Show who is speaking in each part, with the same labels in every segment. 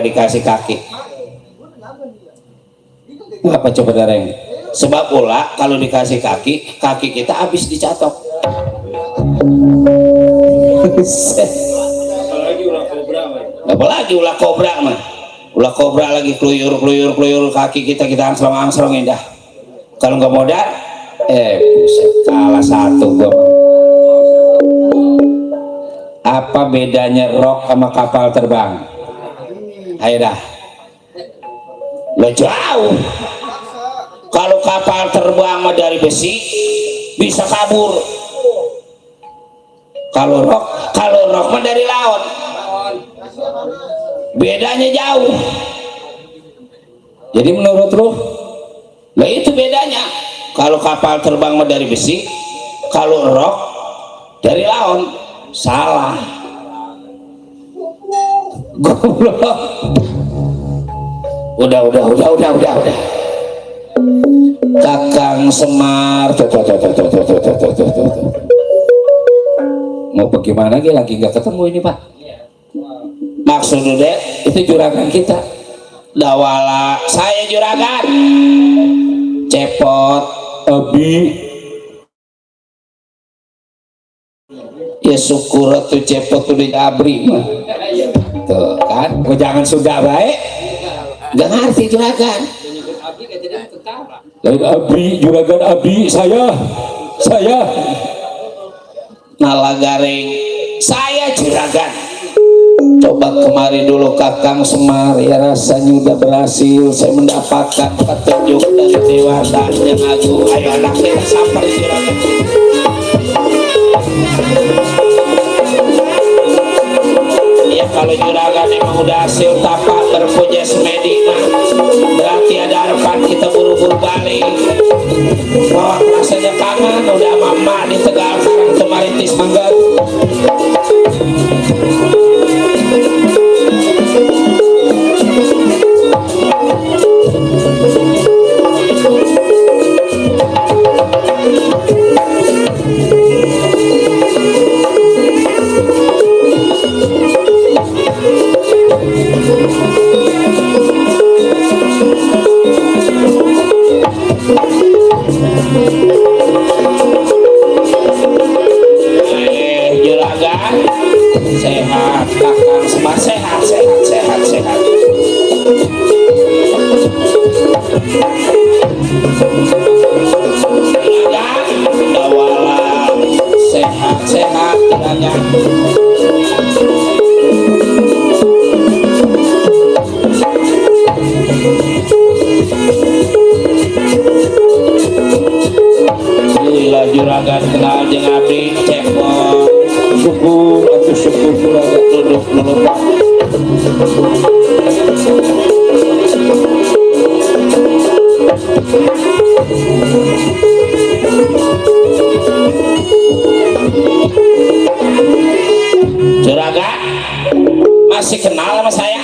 Speaker 1: dikasih kaki. Apa coba dareng? Sebab pula kalau dikasih kaki, kaki kita habis dicatok. Apalagi ulah kobra mah. Ulah kobra lagi keluyur kaki kita angsrong indah. Kalau nggak modal, kalah satu gua. Apa bedanya rok sama kapal terbang? Ayo dah. Lo jauh. Kalau kapal terbang dari besi bisa kabur. Kalau rok mah dari laut. Bedanya jauh. Jadi menurut lu, nah itu bedanya. Kalau kapal terbang mah dari besi, kalau rok dari laut. Salah. Goblok. Udah. Kakang Semar. Mau bagaimana lagi nggak ketemu ini Pak? Maksudnya itu juragan kita. Dawala saya juragan. Cepot Abi. Ya syukur tuh cepot tuh di abri mah. Tuh kan, jangan sudah baik. Gak ngerti juragan. Lain abri, juragan abri saya. Nalagaring saya juragan. Coba kemari dulu Kakang Semar, ya rasanya udah berhasil saya mendapatkan petunjuk dari Dewata yang agung. Ayo anaknya sampai juragan. Ya kalau juragan emang udah hasil tapak berpuja semedina, berarti ada harapan kita buru-buru balik. Roh rasanya kangen udah mama di Tegal Karang Temaritis Manggar. Juragan sehat, Kakang Semar sehat. Juragan Dawala sehat kiranya. Alhamdulillah juragan kenal jeung abdi cepot. Syukur juragan duduk dulu Pak. Juragan masih kenal sama saya?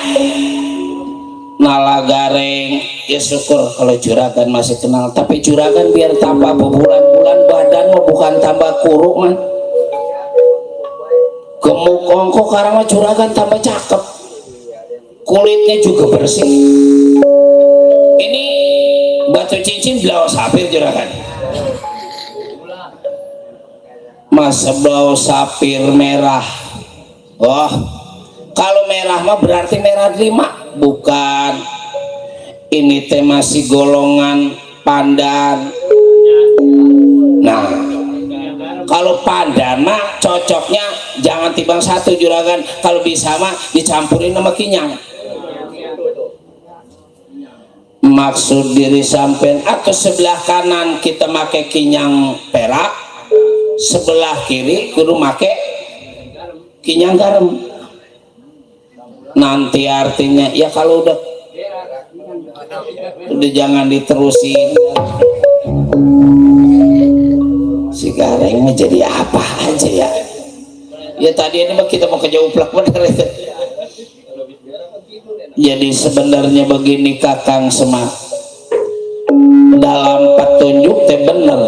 Speaker 1: Nalagareng. Ya syukur kalau juragan masih kenal, tapi juragan biar tambah berbulan-bulan badan mah bukan tambah kuruk man. Gemuk ongkok karena juragan tambah cakep, kulitnya juga bersih. Ini batu cincin blau sapir juragan. Masa blau sapir merah? Oh, kalau merah mah berarti merah 5, bukan. Ini teh masih golongan pandan. Nah, kalau pandan mah cocoknya jangan timbang 1 juragan. Kalau bisa mah dicampurin sama kinyang. Maksud diri sampean atau sebelah kanan kita make kinyang perak, sebelah kiri kudu make kinyang garam. Nanti artinya ya kalau udah jangan diterusin. Si Gareng jadi apa aja ya? Ya tadi ini mah kita mau kejauplak bener itu. Jadi sebenarnya begini Kakang Semar, dalam petunjuk teh bener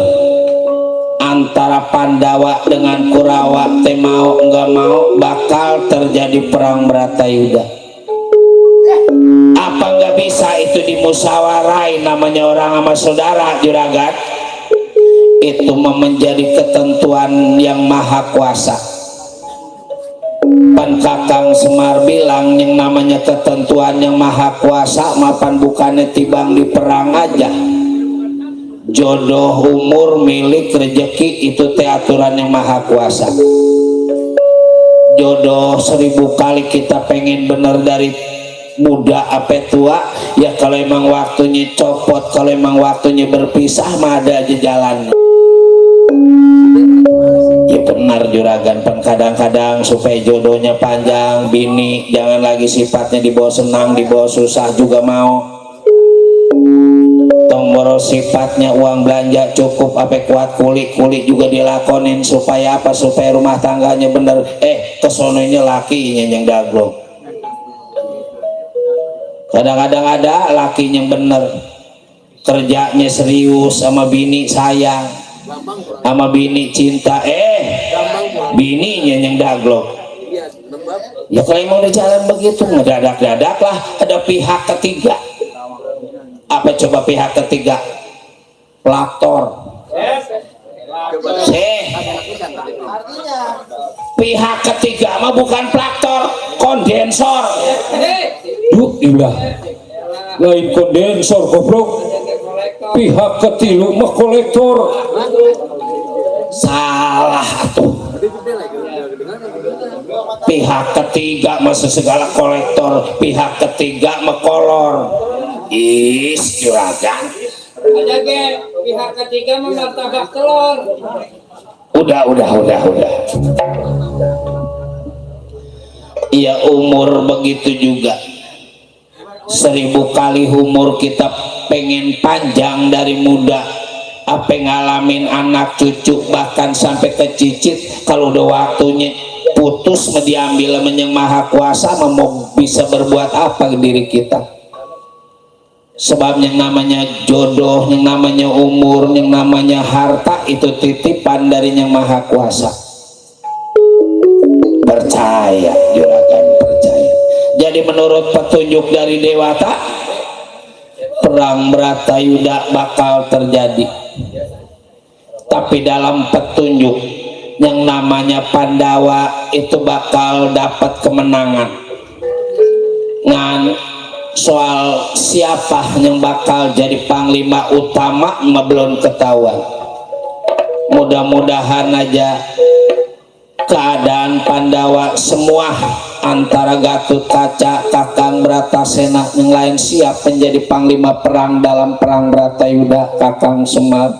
Speaker 1: antara Pandawa dengan Kurawa teh mau nggak mau bakal terjadi perang Bratayuda. apa nggak bisa itu dimusyawarai, namanya orang sama saudara juragan. Itu menjadi ketentuan yang maha kuasa. Pan Kakang Semar bilang yang namanya ketentuan yang maha kuasa mapan bukannya tibang di perang aja. Jodoh, umur, milik, rezeki itu aturan yang maha kuasa. Jodoh 1000 kali kita pengen bener dari muda apa tua, ya kalau emang waktunya copot, kalau emang waktunya berpisah mah ada aja jalan. Ya benar juragan, pan kadang-kadang supaya jodohnya panjang, bini jangan lagi sifatnya dibawa senang, dibawa susah juga mau. Tombol sifatnya uang belanja cukup, apa kuat kulit juga dilakonin supaya apa, supaya rumah tangganya bener. Kesononya lakinya yang daglong. Kadang-kadang ada lakinya bener, kerjanya serius sama bini sayang, sama bini cinta, bininya yang daglong. Ya kalau emang udah jalan begitu ngedadak-dadak lah ada pihak ketiga. Apa coba pihak ketiga? Pelaktor. Pihak ketiga mah bukan pelaktor, kondensor. Ilah, lain kondensor goblok. Pihak ketilu mah kolektor. Salah tuh. Pihak ketiga mah segala kolektor, pihak ketiga mah kolor. Juragan.
Speaker 2: Ada ke pihak ketiga mah martabak telur.
Speaker 1: Udah. Iya umur begitu juga. 1000 kali umur kita pengen panjang dari muda, apa ngalamin anak cucu bahkan sampai ke cicit. Kalau udah waktunya putus mau diambil sama yang maha kuasa, mau bisa berbuat apa ke diri kita. Sebab yang namanya jodoh, yang namanya umur, yang namanya harta itu titipan dari yang maha kuasa. Percaya juragan, percaya. Jadi menurut petunjuk dari Dewata, perang Bratayuda bakal terjadi. Tapi dalam petunjuk yang namanya Pandawa itu bakal dapat kemenangan. Soal siapa yang bakal jadi panglima utama belum ketahuan. Mudah-mudahan aja keadaan Pandawa semua antara Gatut Kaca, Kakang Bratasena yang lain siap menjadi panglima perang dalam perang Bratayuda. Kakang Semar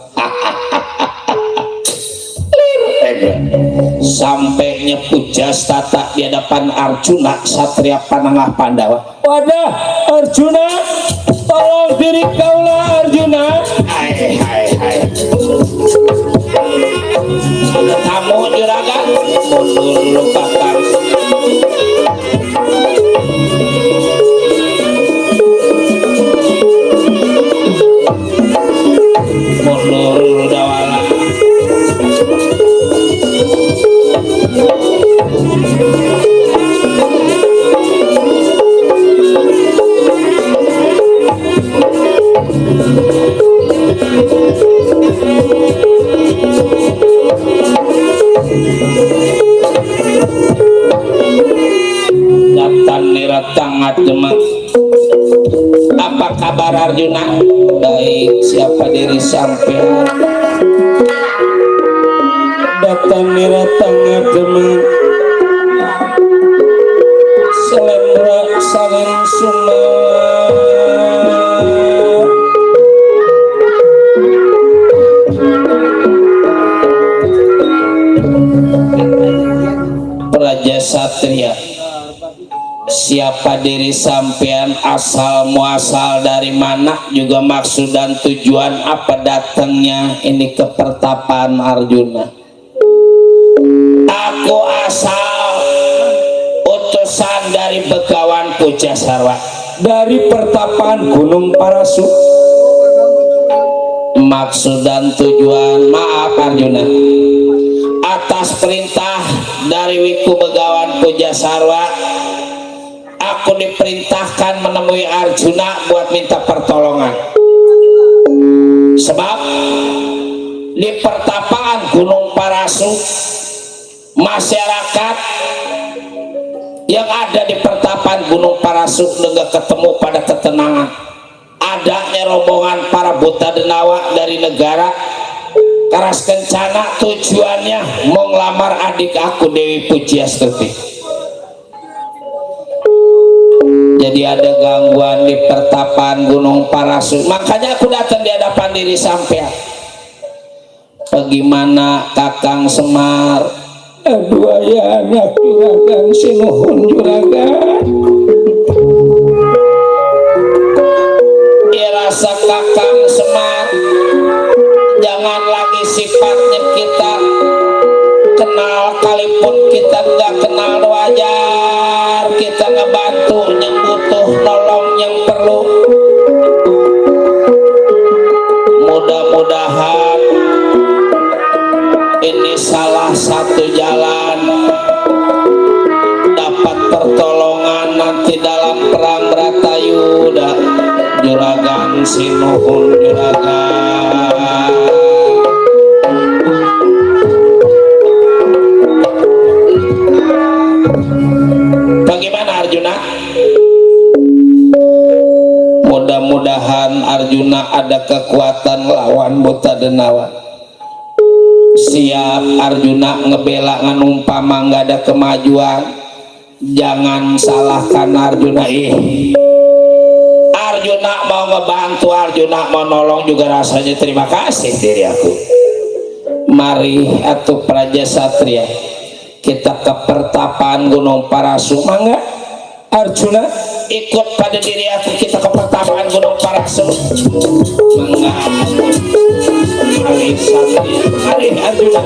Speaker 1: sampai nyepujas tata di hadapan Arjuna, satria panengah Pandawa. Wadah Arjuna, tolong diri kaulah Arjuna. Hai. Tamu juragan, mundur lu Kakang. Mundur lu Dawala. Datan niratang teman. Apa kabar Arjuna? Baik, siapa diri sampai datan niratang teman. Selendra salin sumber Praja Satria. Siapa diri sampean, asal muasal dari mana, juga maksud dan tujuan apa datangnya ini ke pertapaan Arjuna. Aku asal utusan dari Begawan Pujasarwa, dari pertapaan Gunung Parasu. Maksud dan tujuan, maaf Arjuna, atas perintah dari Wiku Begawan Pujasarwa, aku diperintahkan menemui Arjuna buat minta pertolongan. Sebab di pertapaan Gunung Parasu, masyarakat yang ada di pertapaan Gunung Parasu nggak ketemu pada ketenangan. Adanya rombongan para buta denawa dari negara Karas Kencana, tujuannya mau ngelamar adik aku Dewi Pujiastuti. Jadi ada gangguan di pertapaan Gunung Parasu, makanya aku datang di hadapan diri sampean. Bagaimana Kakang Semar? Aduh ya anak juragan sinuhun juragan. Ya rasa Kakang Semar, jangan lagi sifatnya kita kenal, kalipun kita nggak kenal wajar kita ngebantu yang butuh nolong yang perlu. Mudah-mudahan ini salah satu jalan dapat pertolongan nanti dalam perang Bratayuda. Juragan sinuhun juragan. Bagaimana Arjuna? Mudah-mudahan Arjuna ada kekuatan lawan buta denawa. Siap Arjuna ngebela nganumpama nggak ada kemajuan. Jangan salahkan Arjuna. Arjuna mau ngebantu, Arjuna mau nolong juga rasanya terima kasih diri aku. Mari atuh praja satria kita ke pertapaan Gunung Parasu. Mangga Arjuna ikut pada diri aku, kita ke pertapaan Gunung Parasu. Mangga mari satria, mari Arjuna.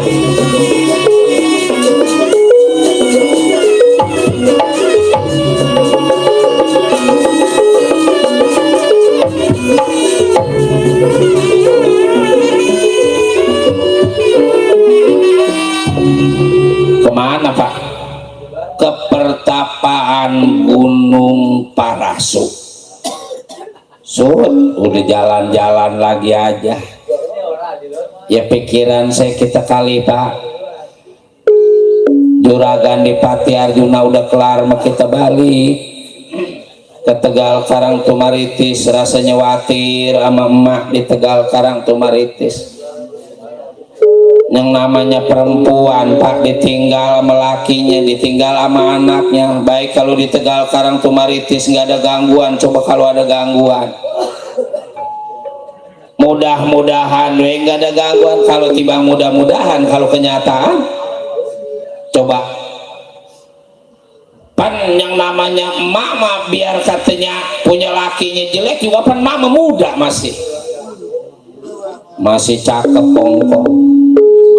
Speaker 1: Kemana Pak? Ke pertapaan Gunung Parasu. Udah jalan-jalan lagi aja. Ya pikiran saya kita kali Pak. Juragan di Pati Arjuna udah kelar, mah kita balik ke Tegal Karang Tumaritis. Rasanya khawatir sama emak di Tegal Karang Tumaritis. Yang namanya perempuan Pak ditinggal sama lakinya, ditinggal sama anaknya. Baik kalau di Tegal Karang Tumaritis nggak ada gangguan, coba kalau ada gangguan. Mudah-mudahan nggak ada gangguan. Kalau tiba mudah-mudahan, kalau kenyataan coba pan yang namanya emak mah biar katanya punya lakinya jelek juga pan mama muda masih cakep pongkong.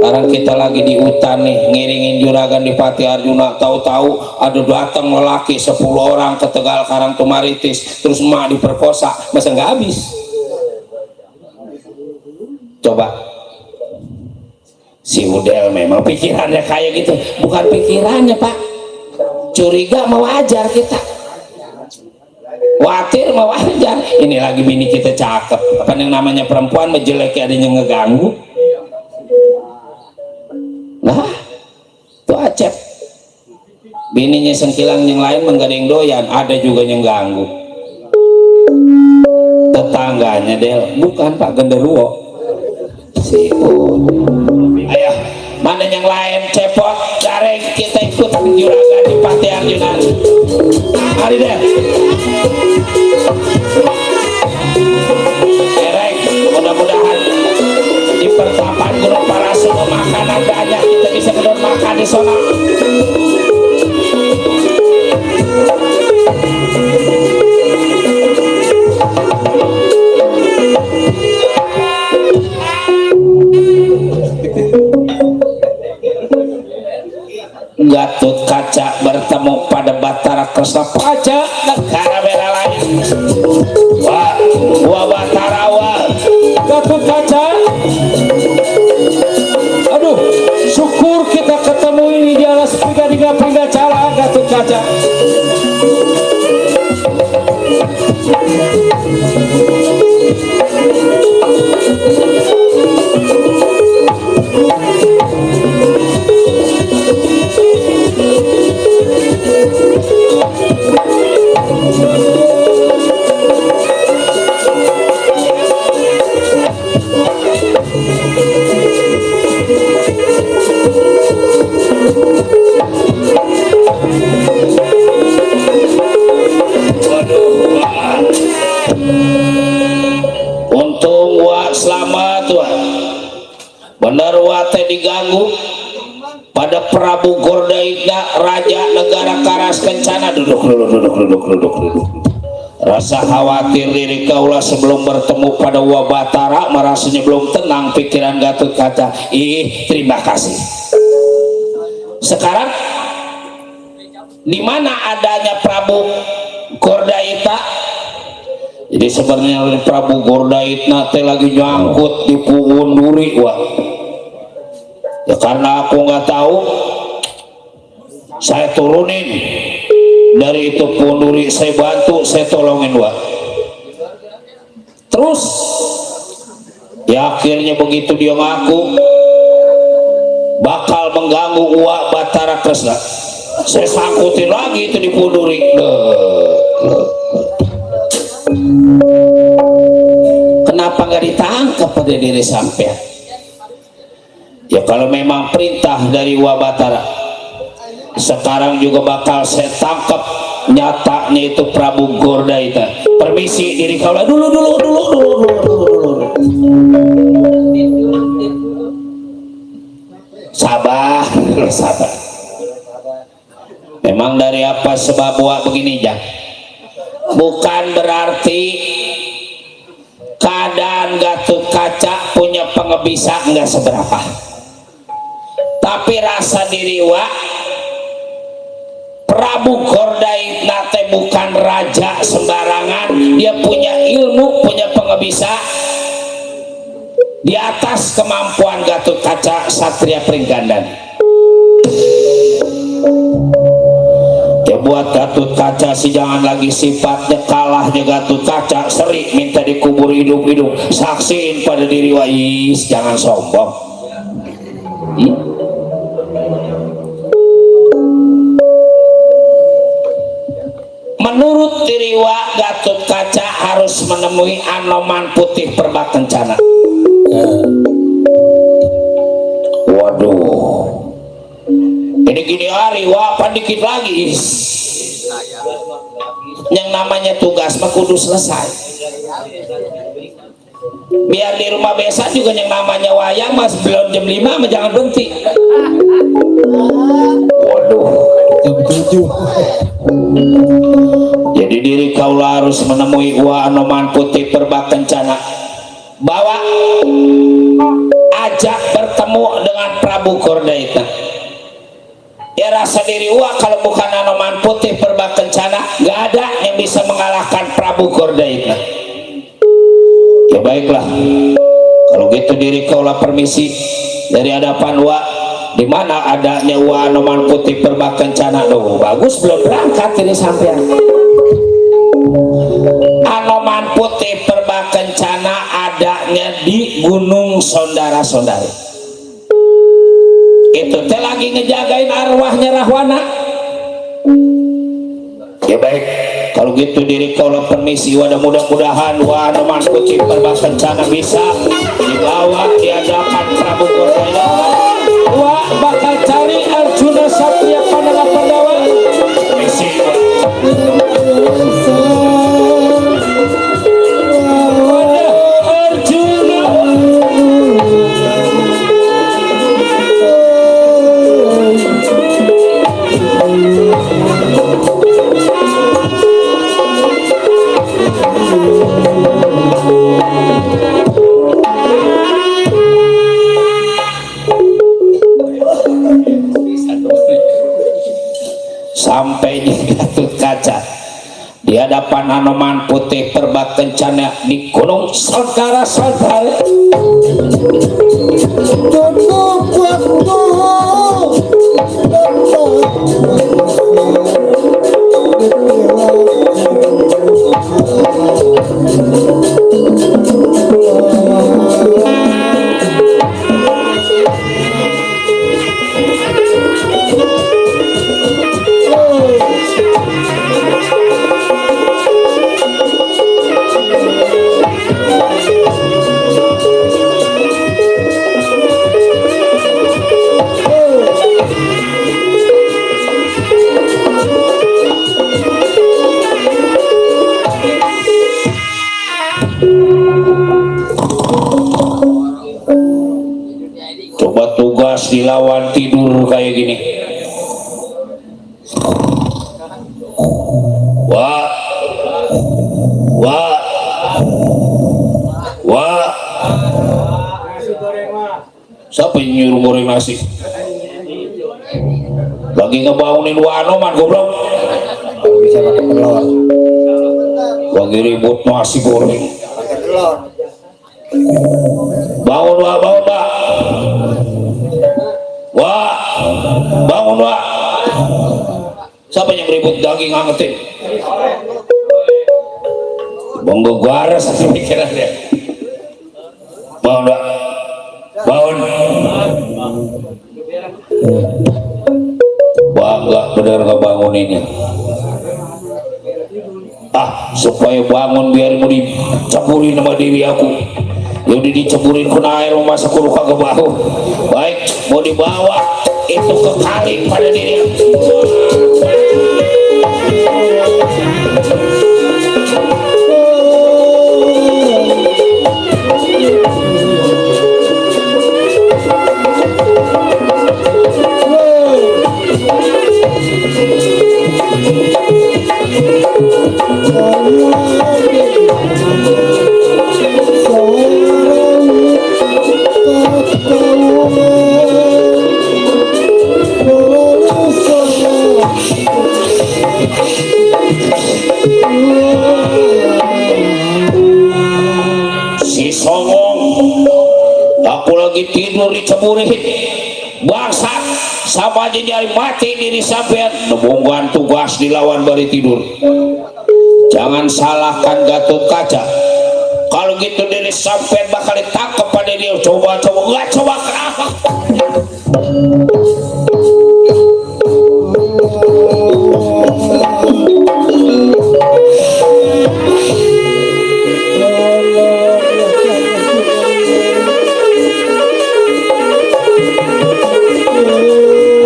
Speaker 1: Sekarang kita lagi di hutan nih ngiringin juragan di Pati Arjuna, tahu-tahu ada datang lelaki 10 orang ke Tegal Karang Tumaritis, terus emak diperkosa, masa nggak habis? Coba si Udel memang pikirannya kayak gitu. Bukan pikirannya Pak, curiga mau wajar kita, khawatir mau wajar. Ini lagi bini kita cakep, apa yang namanya perempuan menjelek adanya ngeganggu. Nah tuh Acep bininya sengkilang yang lain menggadeng doyan, ada juga yang ganggu. Tetangganya Del, bukan Pak Genderuwo si ayo mana yang lain cepot gareng kita ikut juragan di Pati Arjuna. Mari Del gareng, mudah-mudahan di pertapaan Gunung Parasu makanan banyak, kita bisa kedon makan di sana. Gatot Kaca bertemu pada Batara Kresna Paja negara bela lain. Wah Batara wah Gatot Kaca. Aduh, syukur kita ketemu ini di alas pindah cala Gatot Kaca. teh diganggu pada Prabu Gordaitna raja negara Karas Kencana. Duduk. Rasa khawatir diri kaula sebelum bertemu pada Wabatara, merasanya belum tenang pikiran Gatot Kaca. Terima kasih. Sekarang di mana adanya Prabu Gordaitna? Jadi sebenarnya Prabu Gordaitna teh lagi nyangkut di Puun Duri, wah. Ya karena aku nggak tahu, saya turunin dari itu Puun Duri, saya bantu, saya tolongin, wah. Terus ya akhirnya begitu dia ngaku bakal mengganggu Uwa Batara Kresna, saya sangkutin lagi itu di Puun Duri. Kenapa nggak ditangkap pada diri sampean? Ya kalau memang perintah dari Wabatara, sekarang juga bakal saya tangkap nyatanya itu Prabu Gordaitna. Permisi diri kaulah dulu. Sabar. Memang dari apa sebab buat begini, Jang? Bukan berarti keadaan Gatot Kaca punya pengebisa enggak seberapa, tapi rasa diri Prabu Gordaitna teh bukan raja sembarangan. Dia punya ilmu, punya pengebisa di atas kemampuan Gatot Kaca Satria Pringgandani. Ya buat Gatot Kaca sih jangan lagi sifatnya kalahnya Gatot Kaca seri minta dikubur hidup-hidup, saksiin pada diri Wais, jangan sombong. Menurut diri Gatot Kaca harus menemui Anoman Putih Perba Kencana. Waduh, ini gini hari apa dikit lagi yang namanya tugas mah kudu selesai. Biar di rumah biasa juga yang namanya wayang mas belum jam 5 mah jangan berhenti. Waduh, jam 7. Jadi diri kaulah harus menemui Anoman Putih Perba Kencana, bawa ajak bertemu dengan Prabu Gordaitna. Ya rasa diri kalau bukan Anoman Putih Perba Kencana gak ada yang bisa mengalahkan Prabu Gordaitna. Ya baiklah, kalau gitu diri kaulah permisi dari hadapan di mana adanya Anoman Putih Perba Kencana. Bagus belum berangkat ini sampean. Anoman Putih Perba Kencana adanya di Gunung Sondara-Sondari. Itu teh lagi ngejagain arwahnya Rahwana. Ya baik, kalau gitu diri kaulah permisi. Mudah-mudahan Anoman Putih Perba Kencana bisa dibawa di hadapan Prabu Gordaitna. Bakal cari Arjuna Satria Pandawa Pandawa. Permisi. Sampai di Gatot Kaca di hadapan Anoman Putih Perba Kencana di Gunung Sondara-Sondari. dilawan tidur kayak gini. Wah, wah, wah. Siapa yang nyuruh goreng nasi? Lagi ngebangunin wano man goblok.
Speaker 3: Bisa pakai telur.
Speaker 1: Lagi ribut nasi goreng.
Speaker 3: Pakai telur.
Speaker 1: Bangun wah, bangun wah. Wah, bangun wah. Siapa yang ribut daging angetin? Bang Garas pikirannya. Bangun wah. Bangun. Bangga bener ngebanguninnya. Supaya bangun biar mau dicampurin sama diri aku. Ya udah dicemburin kena air masa aku luka ke bahu. Baik, mau dibawa itu ke kali pada diri. Si songong, aku lagi tidur diceburin bangsa sama aja nyari mati diri sampean. Nembungkan tugas dilawan bari tidur. Jangan salahkan Gatot Kaca. Kalau gitu diri sampean bakal ditangkap pada dia. Coba nggak coba kenapa?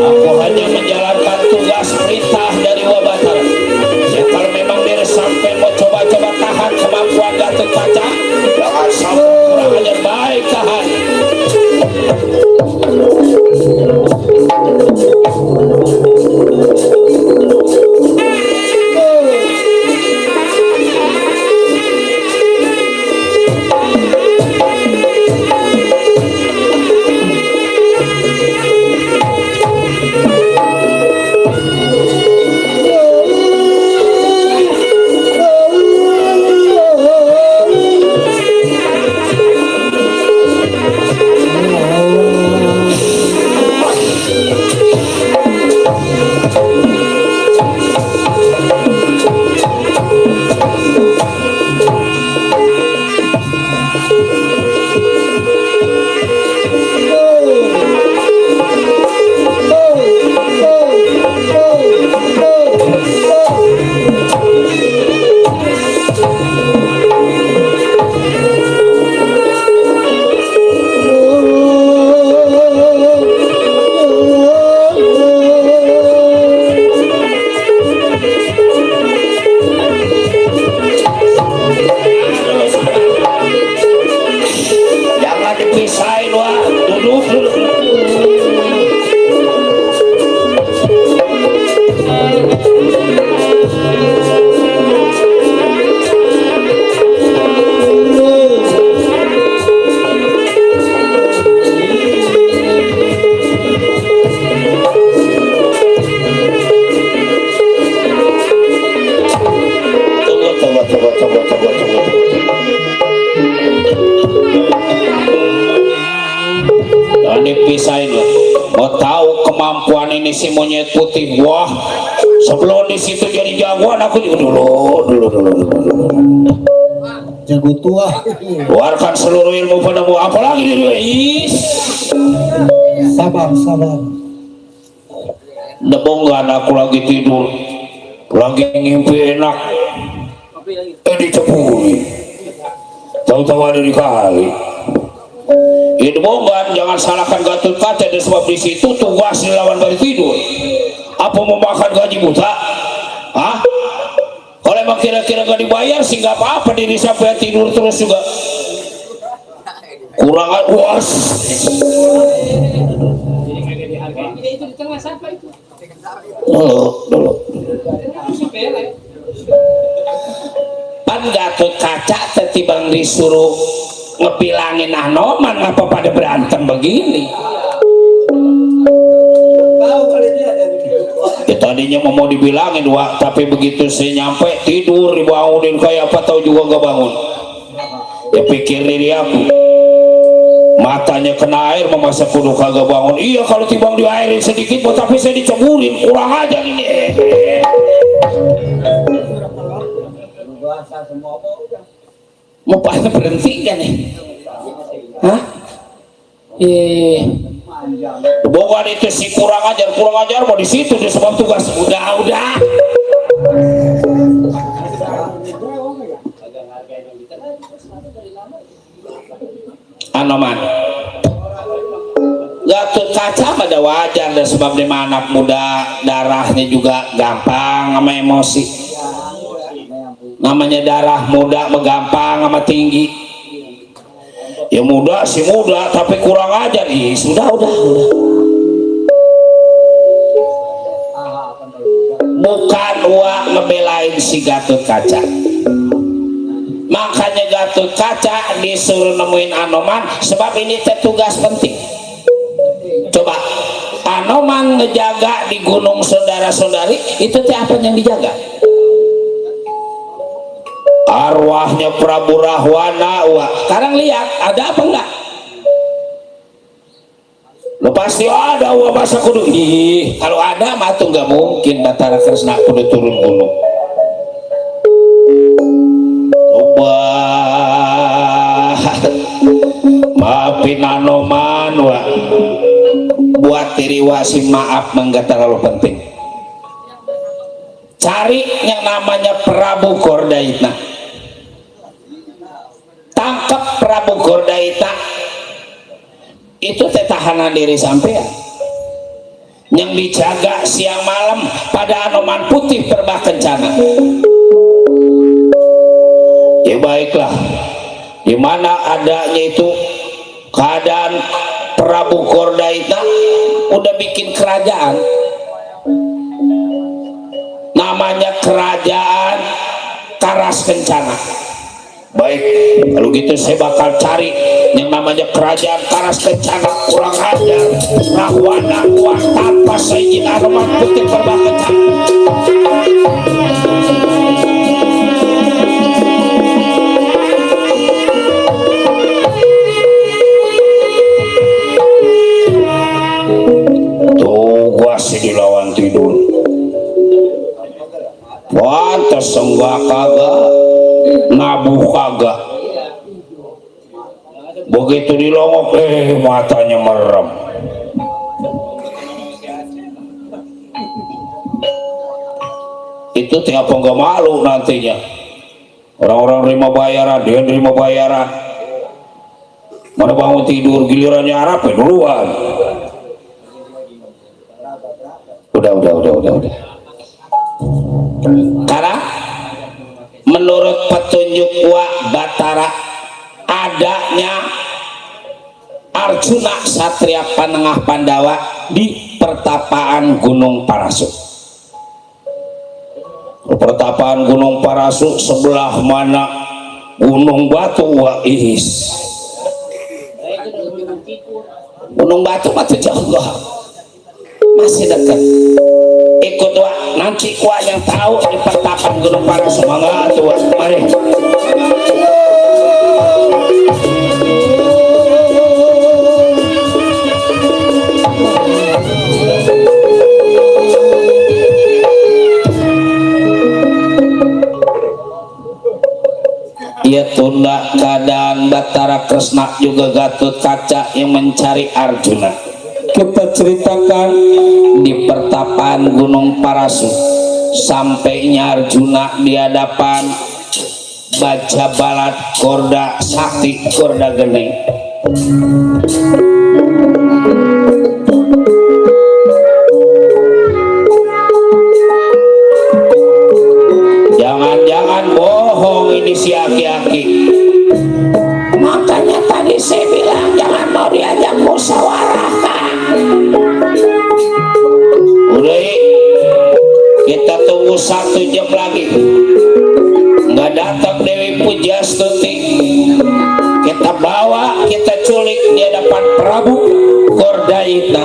Speaker 1: Aku hanya menjalankan tugas perintah dari Wabatara. Ya kalau memang dia sampai mau coba-coba tahan kemampuan Gatot Kaca, jangan sampai kurang ajar, baik tahan. Pisahin loh. Mau tahu kemampuan ini si monyet putih. Wah, sebelum di situ jadi jagoan aku juga dulu.
Speaker 3: Jago tua.
Speaker 1: Keluarkan seluruh ilmu padamu. Apalagi dia.
Speaker 3: Sabar.
Speaker 1: Debonggan aku lagi tidur, lagi ngimpi enak. Diceburi. Tahu-tahu ada di kali. Itu bongan, jangan salahkan Gatot Kaca dan sebab di situ tugas dilawan dari tidur. Apa mau makan gaji buta? Hah? Kalau emang kira-kira gak dibayar sih nggak apa-apa, diri sampai tidur terus juga. Kurangan uas.
Speaker 2: Itu di tengah siapa itu?
Speaker 1: Dulu.
Speaker 2: Sepele.
Speaker 1: Pan Gatot Kaca tetibang disuruh ngebilangin Anoman ngapa pada berantem begini. Ya, tadinya mau dibilangin Wak, tapi begitu saya nyampe tidur dibangunin kayak apa tahu juga gak bangun. Ya pikir diri aku matanya kena air memasak kudu kagak bangun. Iya kalau tibang diairin sedikit tapi saya diceburin kurang aja ini. Mau pada berhenti kan nih? Hah? Bukan itu si kurang ajar mau di situ di sebab tugas udah. Anoman Gatot Kaca pada wajar dan sebab dia anak muda darahnya juga gampang sama emosi, namanya darah muda gampang sama tinggi. Ya muda sih muda tapi kurang ajar. Sudah bukan Wak ngebelain si Gatot Kaca. Makanya Gatot Kaca disuruh nemuin Anoman sebab ini tugas penting. Coba Anoman ngejaga di gunung saudara-saudari itu apa yang dijaga? Arwahnya Prabu Rahwana. Wah, sekarang lihat ada apa enggak? Lo pasti ada wah masa kudu. Kalau ada mah tuh nggak mungkin Batara Kresna kudu turun gunung. Maafin Anoman Wak, buat diri wasim maaf enggak terlalu penting. Cari yang namanya Prabu Gordaitna, tangkap Prabu Gordaitna itu tahanan diri sampean yang dijaga siang malam pada Anoman Putih Perbah Kencana. Ya baiklah, dimana adanya itu keadaan Prabu Gordaitna udah bikin kerajaan, namanya kerajaan Karas Kencana. Baik, kalau gitu saya bakal cari yang namanya kerajaan Karas Kencana. Kurang ajar Rahwana kuat tanpa seizin Anoman Putih Perbah Kencana. Masih dilawan tidur pantas enggak kagak nabuh kagak begitu dilongok matanya merem. Itu tiap enggak malu nantinya orang-orang terima bayaran, dia terima bayaran mana bangun tidur gilirannya Arab duluan. Udah. Karena menurut petunjuk Wak Batara adanya Arjuna Satria Panengah Pandawa di pertapaan Gunung Parasut. Pertapaan Gunung Parasut sebelah mana Gunung Batu Wak Ihis. Gunung Batu masih jauh masih dekat. Ikut Wak, nanti Wak yang tahu di pertapaan Gunung Parasut. Semangat Wak, mari. Ia tunda keadaan Batara Kresna juga Gatot Kaca yang mencari Arjuna. Kita ceritakan di pertapaan Gunung Parasut sampainya Arjuna di hadapan Baja Balat Korda Sakti Korda Geni. Jangan-jangan bohong ini si aki-aki. Makanya tadi saya bilang jangan mau diajak musyawarah. Pujastuti kita bawa, kita culik di hadapan Prabu Gordayitna.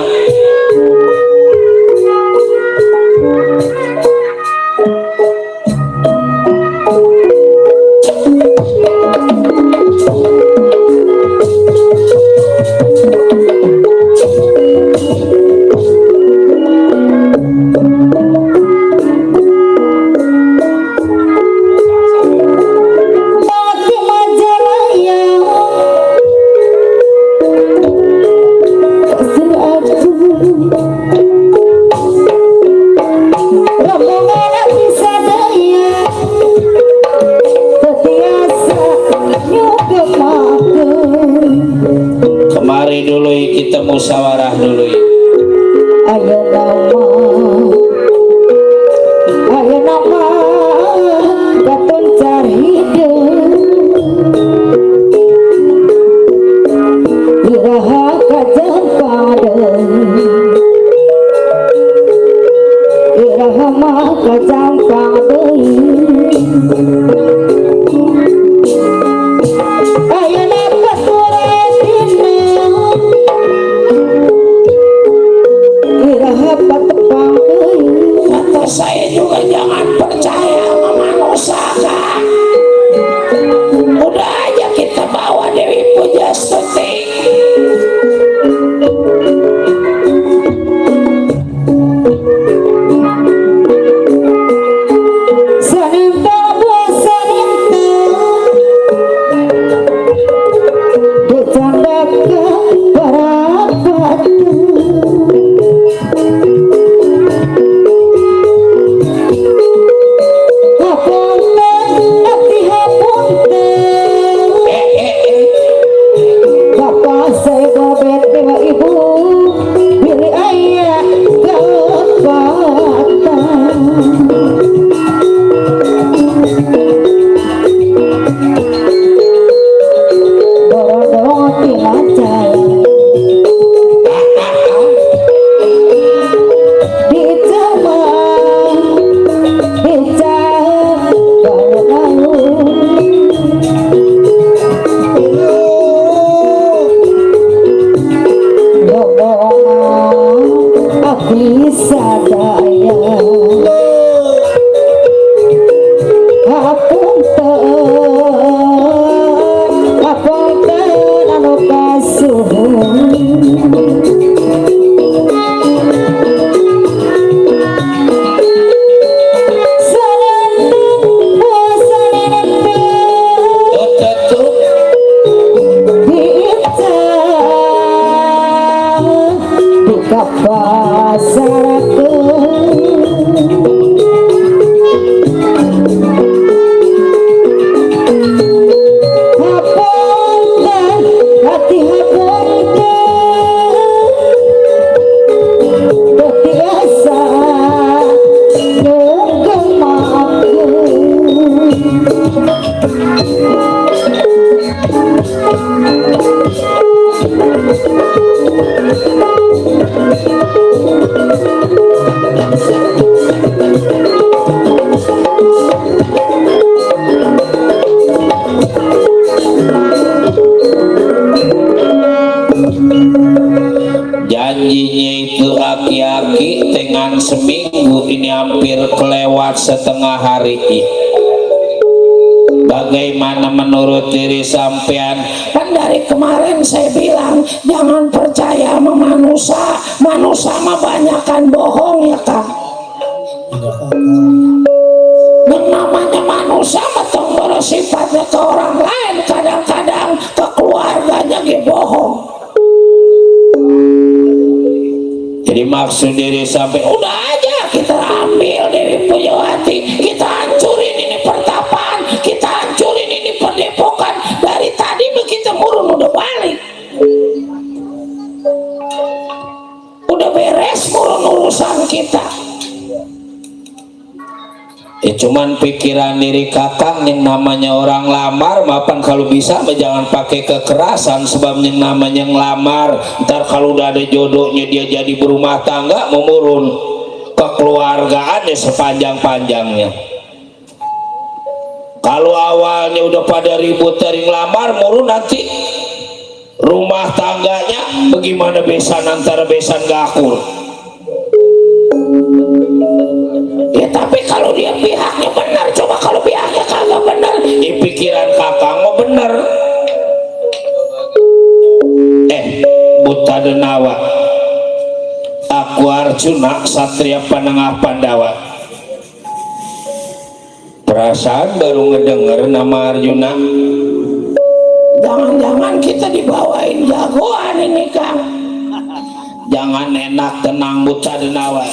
Speaker 1: Kemari dulu kita musyawarah dulu.
Speaker 4: Ayo nama katun cari iraha kajang padeng iraha mah kajang padeng ayo nama suretina iraha patepang
Speaker 1: Kata saya juga jangan percaya sama manusia, Kak. Udah aja kita bawa Dewi Pujastuti.
Speaker 4: sanenta bosanenta dicandaka parapatu hapunten ati hapunten bapak saya babet dewa ibu pilih ayah kebatan dorong-dorong tilacai dicemang dicah dorongan abdi sadaya hapunten anu kasuhun sanenten bosanenta
Speaker 1: Tutup
Speaker 4: dicah dikapasarakeun hapunten hati hapunten tetiasa nyugemakeun
Speaker 1: janjinya itu aki-aki dengan seminggu ini hampir kelewat setengah hari. Bagaimana menurut diri sampean? Kan dari kemarin saya bilang jangan percaya sama manusia. Manusia mah banyakan bohong ya, Kang. Yang namanya manusia betul bersifatnya ke orang lain, kadang-kadang ke keluarganya gitu bohong. Jadi maksud diri sampai udah aja kita ambil Dewi Pujawati, kita hancurin ini pertapaan, kita hancurin ini perdepokan. Dari tadi begitu murun udah balik, udah beres murun urusan kita. Cuman pikiran diri kakak yang namanya orang lamar, mapan kalau bisa jangan pakai kekerasan, sebab yang namanya ngelamar ntar kalau udah ada jodohnya dia jadi berumah tangga memurun kekeluargaan sepanjang-panjangnya. Kalau awalnya udah pada ribut dari ngelamar, muru nanti rumah tangganya bagaimana besan antara besan gakur. Ya tapi kalau dia pihaknya benar, coba kalau pihaknya kagak benar, pikiran kakak mau benar. Buta Denawa, aku Arjuna Satria Panengah Pandawa. Perasaan baru ngedenger nama Arjuna. Jangan-jangan kita dibawain jagoan ini Kang. Jangan enak tenang Buta Denawa.